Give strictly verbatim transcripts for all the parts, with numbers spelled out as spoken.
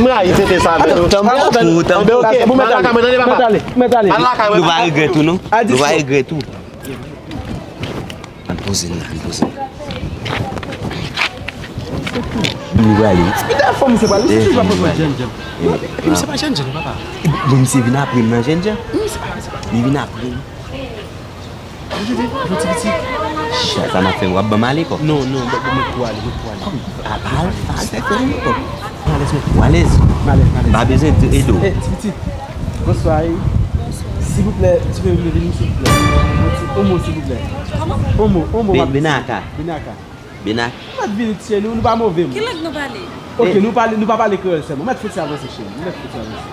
M rayi tenten sa, men. Tanbou, tanbou. Anben, oke. Al lakay mwen, tande, papa. Al lakay mwen, papa. Nou va regrèt ou, non? Nou va regrèt ou. Ann poze n la, ann poze n la. Nou prale. Misye pa jènjan. Misye pa jènjan, papa. Bon, misye vin apre m nan jènjan. Li vin apre m. Sa n ap fè, w ap ban m ale, kòk? Non, non, ban, ban mwen pou ale, mwen pou ale. A, pa al, pa al fè fè non, kòk. Ou alèz, men. Ou alèz? M alèz, m alèz. M pa bezwen ede w. Eh, ti pitit. Bonswa, wi. Silvouplè, tu peux venir, silvouplè. On ti, on mo, silvouplè. Kòman? On mo, on mo. Be-, Benaka. Benaka. Benaka. Ou mèt vini, cheri, nou, nou pa move, mwen. Ki lang nou pale? Ok, nou pale, nou pa pale kreyòl sèlman. Mèt fout sa avanse, cheri. Mèt fout sa avanse.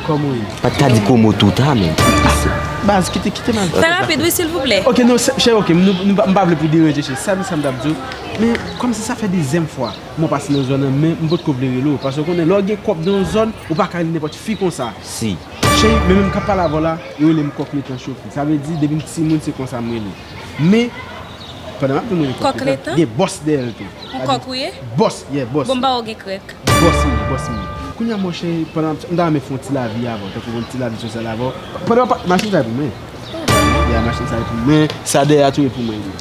Kòman w ye? Pa t ka di komo tout a, men. Baz, kite, kite m al. Fè rapid, wi, silvouplè. Ok, non, cheri, ok, nou, nou, m pa vle pou deranje, cheri. Sa, sa m t ap di w. Men, kòmsi sa fè dezyèm fwa. Mwen pase nan zòn nan, men m potko vle rele w. Paske w konnen, lè w gen kòb nan yon zòn, ou pa ka rele nenpòt fi konsa. Si. Cheri, men menm k ap pale avè w la, yo rele m Kòk Letan Chofe. Sa vle di, depi m timoun, se konsa m rele. Men, pandan m ap di m rele Kòk Letan, gen bòs dèyè l tou. Yon kòk ou ye? Bòs, yeah, bòs. Bon, m pa wè w gen krèk. Bòs m ye, bòs m ye. Kounye a, monchè, pandan m, m ta renmen fè yon ti lavi avè w, tankou yon ti lavi sosyal avè w. Pandan m ap, machin sa e pou mwen. Ya, machin sa e pou mwen. Sa dèyè a tou e pou mwen li ye.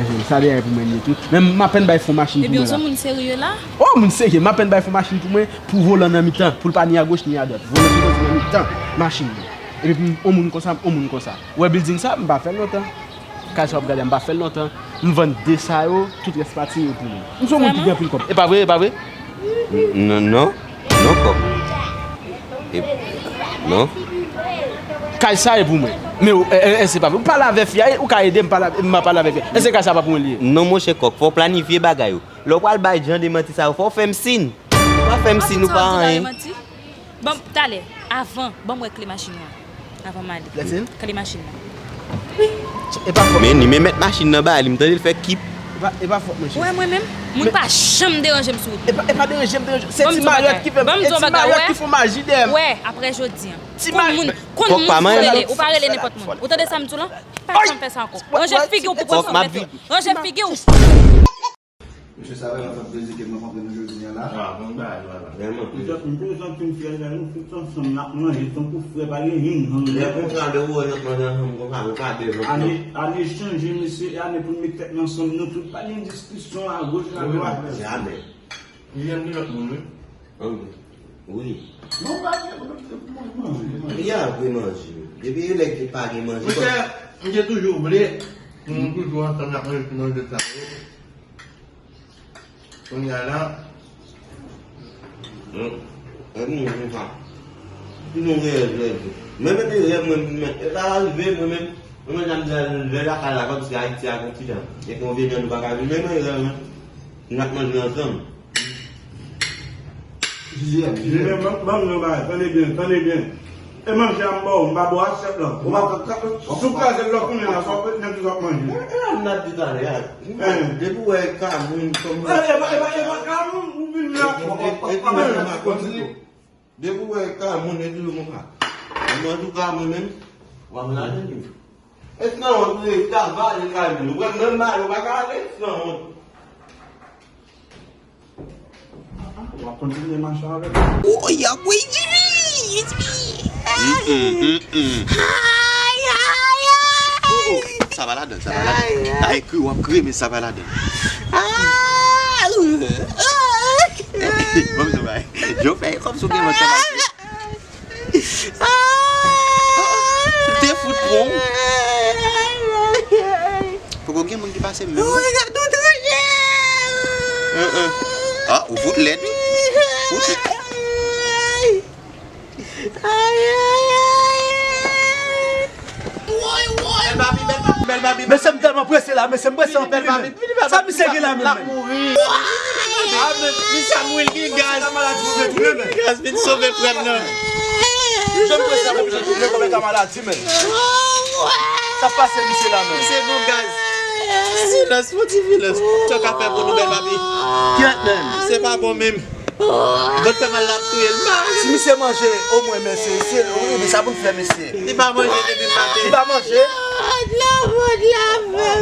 Enhen, sa dèyè a e pou mwen li ye tou. Men m apèn bay fon machin pou mwen la. Ebyen, ou se moun serye la? Oh, moun serye. M apèn bay fon machin pou mwen, pou volan nan mitan, pou l pa ni agoch ni adwat. Volan sipoze nan mitan machin nan. Epi pou m, on moun konsa, on moun konsa. Ou wè building sa, m pa fè l lontan. Kay sa w ap gade a, m pa fè l lontan. M vann de sa yo, tout rès pati yo pou mwen. M se yon moun ki gen anpil kòb. E pa vre, e pa vre? Non, non. Non, kòk. E, non. Kay sa e pou mwen. Men, e, e, e, se pa vre. Ou pale avè fi a, ou ka ede m pale, m pale avè fi a. Èske kay sa pa pou mwen li ye? Non, monchè, kòk, fò w planifye bagay ou. Lè w pral bay jan de manti sa yo, fò w fè m siy. Ou pa fè m siy, ou pa anyen. Ban m, talè, avan, ban m wè kle machin ou an. Avan m ale. Lèsin? Kle machin nan. E pa fòt. Men ni men mèt machin nan ba li, m tande l fè kip. E pa, e pa fòt mwen, cheri. Ou wè mwen menm, moun pa janm deranje m sou wout. E pa, e pa deranje m, deranje. Se ti mayòt ki fè, e ti mayòt ki fè maji dèyè m. Wè, apre jodi a. Ti mayòt. Konn moun pou rele, ou pa rele nenpòt moun. Ou tande sa m di w lan? Pa janm fè sa ankò. Ranje figi w pou konn sa w fè. Ranje figi w. Mesye, sa vrèman fè m plezi ke m rankontre nou jodi a la. Ah, bon bagay, voilà. Vrèman plezi. M santi m fyè avè nou tout ansanm, n ap manje tankou frè, pa gen youn. Lè konsa, lè ou wè n ap manje ansanm konsa, nou pa bèl ansanm. Ane, ane chanje, mesye, e ane pou n met tèt nou ansanm, nou tout, pa gen diskisyon agoch, adwat. Jamè. Li renmen lòt moun, wi. Wi. Wi. Non, pa gen, non, se pou manje, manje. Li apre manje. Depi lè ke pa gen manje. Monchè, m te toujou vle pou nou toujou ansanm, n ap manje ti manje sa yo. Kounye a la, hmm, e moun konsa. Ki nou reyèl, reyèl. Mwen menm, reyèl, mwen menm, e pa rive, mwen menm, mwen menm, jan m di, lè lakay la, kòmsi Ayiti a gon ti jan. E kon vye jan nou pa ka viv, men mwen, reyèl, mwen. N ap manje ansanm. Jezi, Jezi. Men ban, ban m yon bagay, tande byen, tande byen. E manje a m ba w, m pa ba w asyèt lan. Ou pa ka, si w kraze l lòt kounye a, sa w ap ret nèg ki w ap manje. E, e, m ap di talè a. Depi w wè ka moun kòm. E, e pa, e pa, e pa ka moun, ou vin la. E, e, e, e, Depi w wè ka moun e toujou konsa. Mwen, antouka, mwen menm, w ap ladan li. E sanwont, wi, ta vale kay moun. Ou wè, menm mare, ou pa ka ale, sanwont. W ap kontinye mache avè l. Woy, ap woy, Jimmy! Jimmy! Mm, mm, mm, mm. Ay, ay, ay! Oh, oh, sa va ladan, sa va ladan. Ay, ay. Ay, kri, w ap kri, men sa va ladan. Ah! Ban m di w bagay. Yo fè kòmsi w gen vant fè mal. Te fout pran w. Poko gen moun ki pase m menm non. Hein, hein. Ah, ou fout lèd wi. Fout lèd. Ay, ay, ay. Woy, woy. Bèl babi, bèl babi, bèl babi. Mesye, m tèlman prese la, mesye, m prese anpil wi menm. Sa misye gen la menm? L ap mouri. Ah, men, misye ap mouri, li gen gaz. Li gen gaz, vin sove frè m nan. Jan m prese la, mesye, tou, men kòman ka maladi menm? Sa pase misye la menm? Misye gon gaz. Silans, fò ti silans. Sa w ka fè pou nou, bèl babi? Kèt menm. Misye pa bon menm. Vant fè mal la ap touye l. Si misye manje, omwen, men se, se, wi, men sa pou n fè, mesye. Li pa manje depi maten. Li pa manje?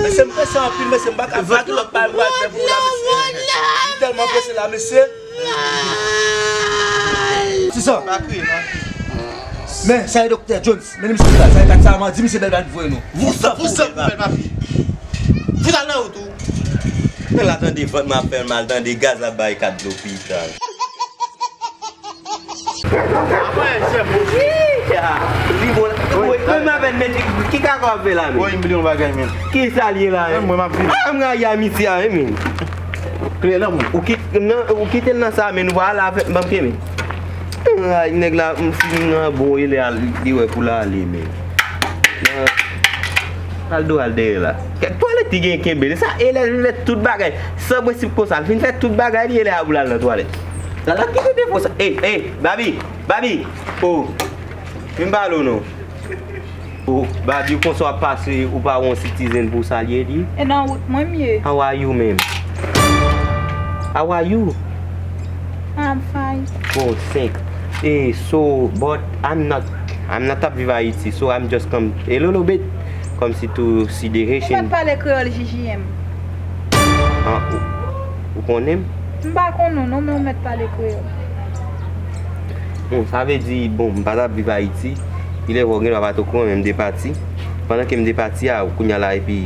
Mesye, m prese anpil, mesye, m pa ka, pa gen lòt bagay m pral fè pou la, mesye. M tèlman prese la, mesye. Se sa. Pa kriye, pa kriye. Men, sa e Doktè Jones. Men li misye la. Sa e kat sa, man, di misye bèl bal voye nou. Vousan pou bèl papi. Fout al nan wout ou. Men la tande vant m ap fè mal, tande gaz la bay kat lopital. Li bon la. Wi, men m avè l, men ki kaka w ap fè la, men? Woy, m bliye yon bagay, men. Ki sa l ye la, men? Mwen, m ap vin. Ah, m rayi Ayiti a, men. Klè lanmou. Ou kit-, nan, ou kite l nan sa, men, ou pa al avè m, ban m kenbe. Ay, nèg la, m fin nan bon, e lè al, li wè pou l ale, men. Nan, al do al dèyè la. Kèk twalèt li gen kenbe, sa, e lè l mèt tout bagay. San prensip konsa, l fin fè tout bagay li, e lè a pou l al nan twalèt. Sa la, ki kote fò sa? Ey, ey, Babi, Babi, oh, vin pale w non. Oh, Babi, ou konsa w ap pase, ou pa wè yon citizen pou w salye li? E nan wout mwen m ye. How are you, ma'am? How are you? I'm fine. Oh, thank. Eh, so, but I'm not, I'm not ap viv Ayiti, so I'm just come a little bit, kòmsi to see the Haitian. Ou mèt pale kreyòl, J J M. Ah, ou, ou konnen m? M pa konnen w non, men ou mèt pale kreyòl. Bon, sa vle di, bon, m pa t ap viv Ayiti. Ilè wè w gen dwa pa t okouran, men m te pati. Pandan ke m te pati a, kounye a la, epi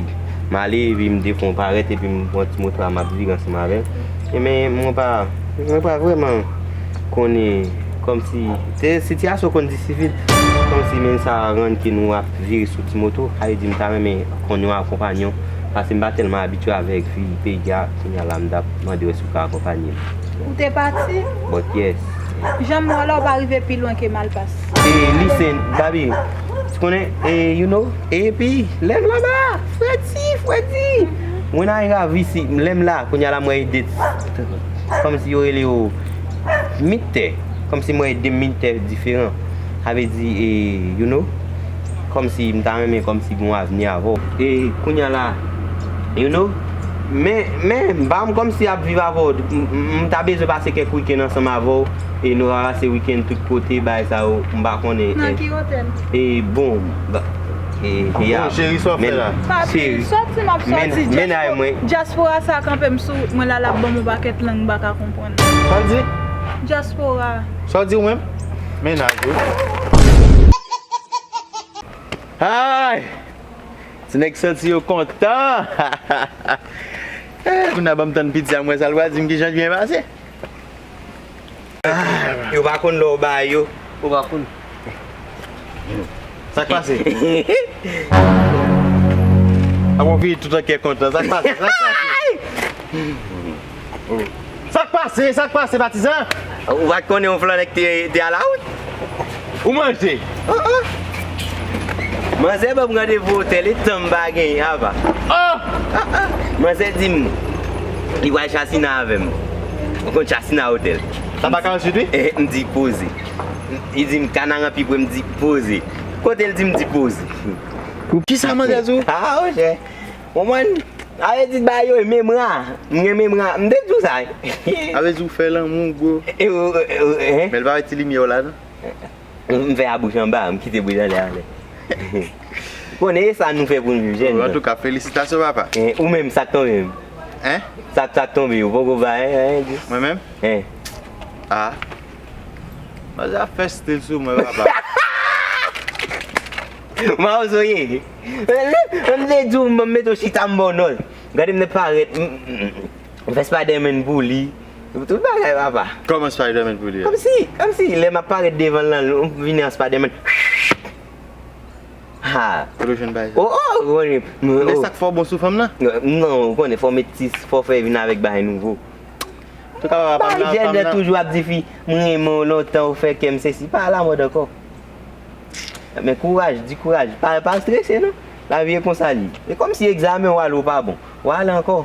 m ale, epi m te fè yon parèt, epi m pran ti moto a, m ap vire ansanm avè l. E men, mwen pa, mwen pa vrèman konnen kòmsi, te, sitiyasyon konn difisil. Kòmsi, men sa rann ke nou ap vire sou ti moto, sa vle di m ta renmen konn yon akonpanyan, paske m pa tèlman abitye avèk vi peyi a, kounye a la, m t ap mande w èske w ka akonpanye m. Ou te pati? But yes. Jan m wè la, ou pa rive pi lwen ke Malpas. E, listen, Babi, ou konnen, e, you know, epi, lè m laba, fredi, fredi. When I have isi, lè m la, kounye a la, mwen ede, kòmsi yo rele yo, mitè, kòmsi mwen ede mitè diferan. Sa vle di, e, you know, kòmsi m ta renmen, kòmsi gen yon avni avè w. E, kounye a la, you know, men, men, m pa m kòmsi ap viv avè w. M, m, m ta bezwen pase kèk wikenn ansanm avè w. E nou ka pase wikenn tout kote, bagay sa yo, m pa konnen. Nan ki otèl? E bon, ba, e, e a. Bon, cheri, sa w ap fè la? Papi, sòti m ap sòti. Men, men ay mwen. Dyaspora sa kanpe m sou wout mwen la, l ap ban m yon pakèt lang m pa ka konprann. Sa l di? Dyaspora. Sa w di ou menm? Mennaj ou. Ay! Ti nèg santi yo kontan. Eh, kounye a ban m tann piti a, m wè sa l pral di m kijan l byen pase. Yo pa konn lè w ba yo. Ou pa konn. Sa k pase? A bon, fini tout an kè kontan. Sa k pase? Sa k pase? Sa k pase? Sa k pase, patizan? Ou pa t konnen yon flanèk te, te a la wout? Ou manje? An, an. Manzè ban m randevou otèl, e tan m pa genyen, apa. Oh! An, an. Manzè di m, li pral Chasina avè m. Ou konn Chasina otèl. Sa pa ka answit, wi? Eh, m di poze. Li di m Kanaran pi pre, m di poze. Kote l di m di poze. Kisa manzè di w? Ah, monchè. Ou konprann? Sa vle di bagay yo e memwa. M gen memwa. M te di w sa. Sa vle di w fè lanmou, bro. E, e, e, e, hein? Men l pa wè ti limyè w la, non? M fè a bouch anba, m kite bouch anlè, anlè. Konnen e sa nou fè pou n viv, jèn. Antouka, felisitasyon, papa. Eh, ou menm, sa k tonbe m? Hein? Sa, sa k tonbe, ou poko ba, hein, hein, di. Mwen menm? Hein. Ah. Manzè ap fè stil sou mwen, papa. Mawozo ye. M te di w, m mete w chita, m ba w nòt. Gade m nan parèt, m, m, m, m fè Spider-Man pou li. Tout bagay, papa. Kòman Spider-Man pou li? Kòmsi, kòmsi, lè m ap parèt devan l lan, m vini an Spider-Man. Ha. Kote w jwenn bagay sa? Oh, oh, ou konnen, m, lè oh. Sa k fè w bon sou fanm nan? Non, ou konnen, fò w met ti, fò w fè vin avèk bagay nouvo. Antouka, papa, pa m nan, pa m nan. Jèn nan toujou ap di fi, m renmen w lontan, ou fè kè m sesi. Pa alamòd ankò. Men kouraj, di kouraj. Pa, pa strese, non. Lavi e konsa li ye. E kòmsi egzamen w ale, ou pa bon. W ale ankò.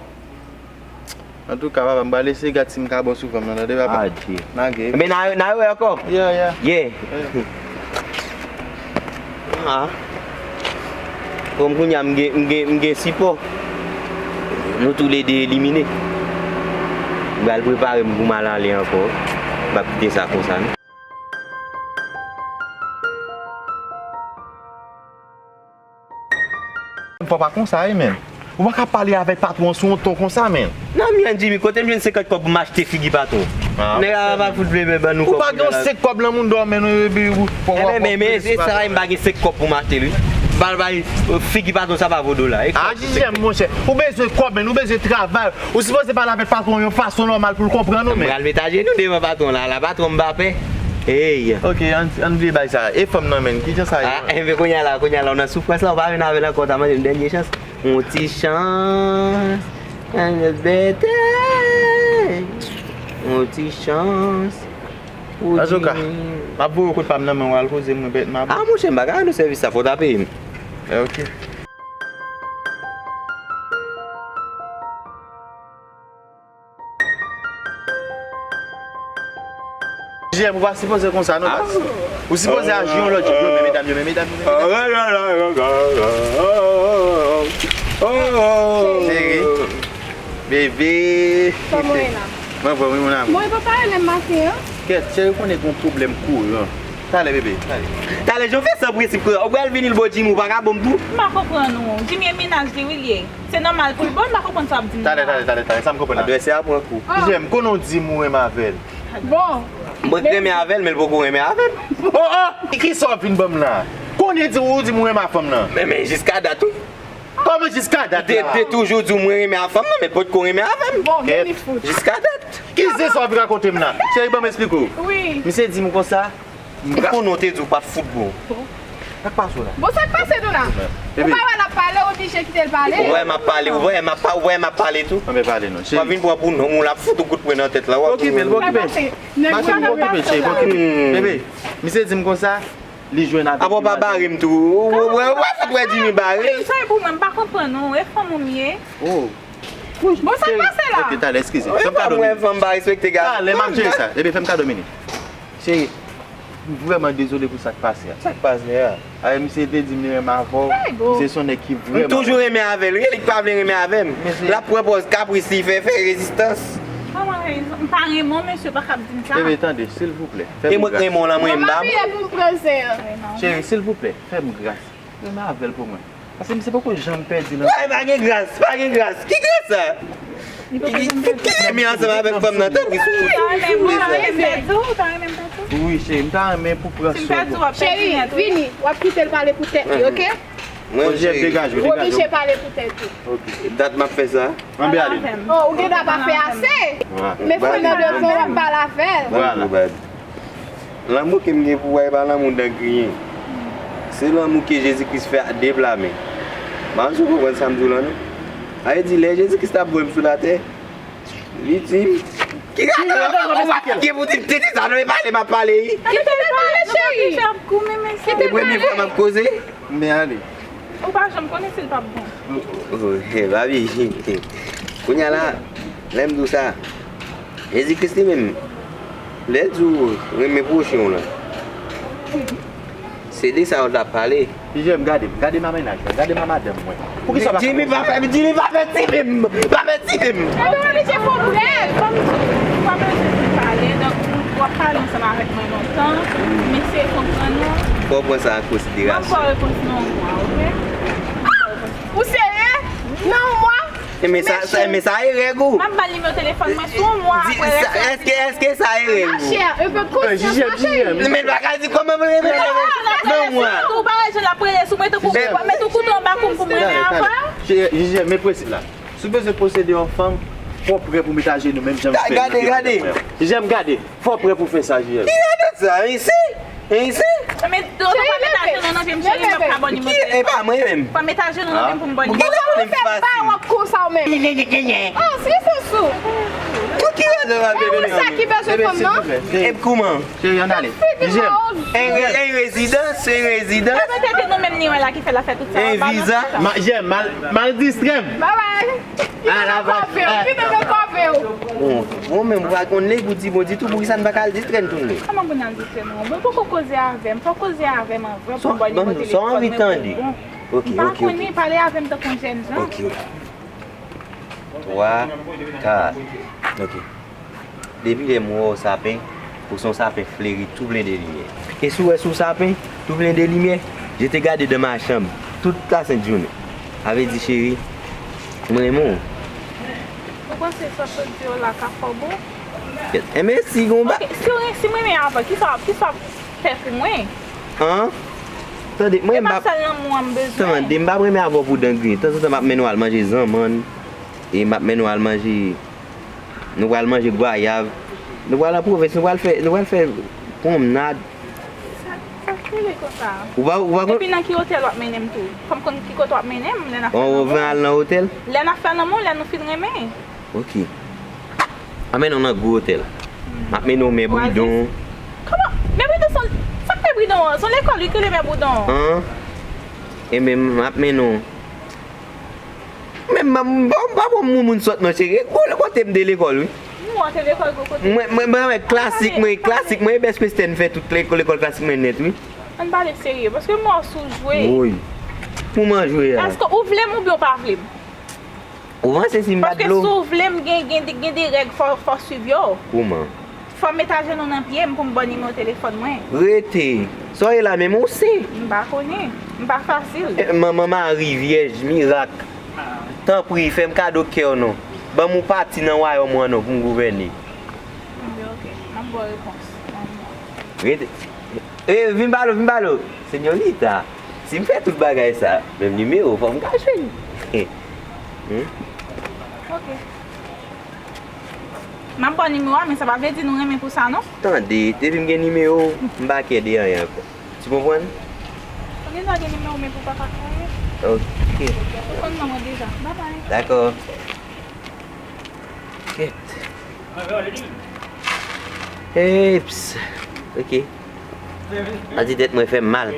Antouka, papa, m pral eseye gad si m ka bon sou fanm nan, tande, papa? Adje. N a gen. Ebyen, n a, n a wè ankò. Yeah, yeah. Yeah. Yeah. Ah. Kòm kounye a m gen, m gen, m gen sipò. Nou toulede elimine. M pral prepare m pou m al ale ankò. M p ap kite sa konsa, non. Fò pa konsa, wi, menn. Ou pa ka pale avèk patwon an sou yon ton konsa, menn. Nan mwen, Jimmy, kote m jwenn senkant kòb pou m achte figi patwon? Nèg la pa fout vle ban nou kòb. Ou pa gen yon senk kòb nan mouda w, men nou epi ou. Men, men, men, se sa, m pa gen senk kòb pou m achte l, wi. Ba, ba, figi patwon sa pa vo dola. A, Jijèm, monchè. Ou bezwen kòb, men ou bezwen travay. Ou sipoze pale avèk patwon yon fason nòmal pou l konprann ou, men. M pral met ajenou devan patwon la, la patwon m pa pè. Ey. Ok, ann, ann bliye bagay sa. E fanm nan, men, kijan sa ye? Ah, enben, kounye a la, kounye a la, ou nan soufrans la, ou pa vin avè l ankò, ta mande l dènye chans. On ti chans, ann bètè. On ti chans. Antouka, m ap voye w kout pa m nan men w al koze mwen bèt m ap. Ah, monchè, m pa ka rann ou sèvis sa, fò w ta peye m. Eh, ok. Jijèm, ou pa sipoze konsa, non, baz. Ou sipoze aji yon lòt jan. Yo, men medam, yo, men medam, yo, men medam. Cheri. Bebe. Kòman w ye la? Mwen vrè wi, mon amour. Bon, e pa pale lè m maten an. Kèt, cheri, konnen gen yon pwoblèm kouran. Talè, bebe, talè. Talè, jan w fè san prensip kouran. Ou pral vini l bò Jimmy, ou pa ka ban m tou? M pa konprann ou. Jimmy e mennaj li, wi, l ye. Se nòmal pou l bon, m pa konprann sa w ap di m la. Talè, talè, talè, talè, sa m konprann la. Advèsè a pran kou. Jijèm, konnen w di m ou renmen avè l. Bon. Mwen k renmen avè l, men l poko renmen avè m. Oh, oh! Kisa w ap vin ban m la? Konnen di ou di m ou renmen a fanm nan. Men, men jiska dat, wi. Kòman jiska dat la? Te, te toujou di w mwen renmen a fanm nan, men l potko renmen avè m. Bon, men li fout. Jiska dat. Ki zen sa w ap rakonte m la? Cheri, ban m eksplike w. Wi. Misye di m konsa, m konnen w te di w pa t fout bon. Sa k pase w la? Bon, sa k pase nou la? Ou pa wè l ap pale, ou oblije kite l pale. Ou wè m ap pale, ou wè m ap pa-, ou wè m ap pale tou. Anben pale non, cheri. W ap vin pran pou nonm ou, l ap fout ou kout pwen nan tèt la, w ap. Okipe l, okipe l. Mache, okipe l, cheri, okipe l. Bebe, misye di m konsa, li jwenn avèk. Apa w pa bare m tou? Ou, ou, ou, ou pa fout wè Jimmy bare. Sa e pou mwen, m pa konprann ou, e fanm ou m ye. Oh. Bon, sa k pase la? Ok, talè, eskize. Fè m kado minit. Fanm pa respekte gason. Talè, m ap jere sa. Bebe, fè m kado minit. Cheri, m vrèman dezole pou sa k pase a. Sa k pase a? Ay, misye te di m li renmen avè w. Misye se yon nèg ki vrèman. M toujou renmen avè l, wi, li k pa vle renmen avè m. L ap pran pòz kapris li fè, fè rezistans. Kòman rezon? M pa renmen w, mesye pa kab di m sa. Bebe, tande, silvouplè, fè m gras. E mwen k renmen w lan, mwen m ba m. Mwen mache pou m pran zen an. Cheri, silvouplè, fè m gras. Renmen avè l pou mwen. Paske misye poko janm pèdi nan. Ay, pa gen gras, pa gen gras. Ki gras sa? Ki, ki, ki, ki renmen ansanm avèk fanm nan? Tanpri, sou, sou, sou, sou. Wi, cheri, m ta renmen pou pran swen. Cheri, vini, w ap kite l pale pou tèt li, ok? Mwen, cheri. Degaje w, degaje w. Ou oblije pale pou tèt ou. Ok. Dat m ap fè sa. Anben ale. Oh, ou gen dwa pa fè ase. Men fò nan devan w ap pale avè l. Vwala. Lanmou ke m gen pou ou a, e pa lanmou dan griyen. Se lanmou ke Jezi Kris fè ak de pla men. M pa konn si w konprann sa m di w lan, non. Sa vle di, lè Jezi Kris t ap voye m sou latè, li di m, ki gade w ap gen pou di m tete sa, non, e pale m ap pale, wi. Kite l pale, cheri. Kite l pale. E premye fwa m ap koze. Men ale. Ou pa janm konnen si l p ap bon. Oh, oh, hey, babi. Kounye a la, lè m di w sa, Jezi Kris li menm, lè l di w renmen pwochen w lan, se de sa yo t ap pale. Jijèm, gade m, gade ma mennaj mwen, gade ma madanm mwen. Poukisa w pa Jimmy pa fè, Jimmy pa fè tire m, pa fè tire m. Ebyen, w oblije fè w prèv. Kòm w pa bezwen vin pale, donk w ap pale ansanm avèk mwen lontan, m eseye konprann ou. Fò w pran sa an konsiderasyon. M ap ba w repons nan yon mwa, oke? Ou serye? Nan yon mwa? Men sa, sa, men sa e règ ou. M ap ba l nimewo telefòn mwen sou yon mwa apre. Èske, èske sa e règ ou? Machè, un peu de confiance, machè. Men bagay di kòman mwen renmen nan yon mwa. Ou pa wè jan l ap rele sou mwen tankou, mete yon kouto anba kou m pou mwen renmen avè w. Jijèm, men prensip la. Si w bezwen posede yon fanm, fò w prè pou met ajenou menm jan m fè. Gade, gade. Jijèm, gade. Fò w prè pou fè sa, Jijèm. Ki radòt sa, isi? Isi? Men, ou pa met ajenou nan pye m, cheri, m ap ka ba w nimewo telefòn. E pa mwen menm. Pa met ajenou nan pye m pou m ba w nimewo telefòn. Ou genlè konnen m fasil. Oh, se sans ou. Tout ki radòt w ap bebe nan men. Sa ki bezwen fanm nan? E kouman? Cheri, ann ale. Jijèm. En re-, en rezidans, en rezidans. Mwen tete nou menm ni wè la ki fè l ap fè tout sa. En viza. Jijèm, mal, mal distrè m. Bye bye. Kite nan kòve w, kite nan kòve w. Bon, bon, men ou pa konn lè pou di bon ditou, poukisa n pa ka al distrè n tou lè? Kòman pou n al distrè nou? Bon, poko koze avè m, fò koze avè m anvan pou m ba w nimewo telefòn mwen pou bon. Ok, ok, ok. M pa konnen, pale avè m tankou yon jèn jan. Ok, ok. Twa, kat. Ok. Depi lè m wè w sapen, ou se yon sapen fleri tou plen de limyè. E si w wè sou sapen tou plen de limyè, je te gade dans ma chambre tout la sent jounen. Sa vle di, cheri, mwen renmen w. Ou panse sa w sot di yo la ka fè w bon? Enben, si gon ba... Ok, si w ren- si m renmen avè w, kisa w ap- kisa w ap fè pou mwen? An? Tande, E mwen m pa pa... sèl lanmou an m bezwen. Tande, m pa renmen avè w pou dan griyen. Tanzantan, m ap mennen w al manje zanmann. E m ap mennen w al manje... Nou pral manje gwayav. Nou pral an pwovens, nou pral fè, nou pral fè pwomnad. Sa, sa k rele konsa? Ou pa, ou pa konn... Epi nan ki otèl w ap mennen m tou? Fò m konn ki kote w ap mennen m lè n ap fè On, ou lanmou. Ven al nan otèl? Lè n ap fè lanmou, lè nou fin renmen. Ok. Anmenn nou nan gwo otèl. M ap mennen w Men Boudon. Kòman? Men Boudon se... Sa k Men Boudon an? Se yon lekòl wi ki rele Men Boudon. An? Enben, m ap mennen w. Men m, m, m pa bon moun, moun sòt non, cheri. Gwo kote m te lekòl, wi. Nou an te lekòl gwo kote. Mwen, mwen, mwen, mwen, klasik, mwen, klasik, mwen, Best Western fè tout lekòl, lekòl klasik mwen nèt, wi. Ann pale serye, paske m wè w sou jwe. Woy. Pou mwen jwe a. Èske ou vle m oubyen w pa vle m? Ou panse si m bat Paske dlo? Si w vle m gen, gen, gen de règ fò, fò swiv yo. Kouman? Fò m met ajenou nan pye m pou m ba w nimewo telefòn mwen. Rete. Sa w ye la menm ou se? M pa konnen. M pa fasil. Eh, Manman Mari, Vyèj, Mirak. Tanpri, fè m kado kè w non. Ban m yon pati nan wayòm ou an non pou m gouvène. Enben, ok. M ap ba w repons. Rete. Eh, vin pale, vin pale. Senyorita, si m fè tout bagay sa, menm nimewo, fò m ka jwenn. Hmm? Ok. M ap ba w nimewo a, men sa pa vle di nou renmen pou sa, non. Tande, depi m gen nimewo, m pa kè de anyen ankò. Tu konprann? Ou gen dwa gen nimewo, men pou papa fè anyen. Ok. Ou konn non mwen deja. Bye bye. Dakò. Kèt. Eps. Ok. An ti tèt mwen fè m mal.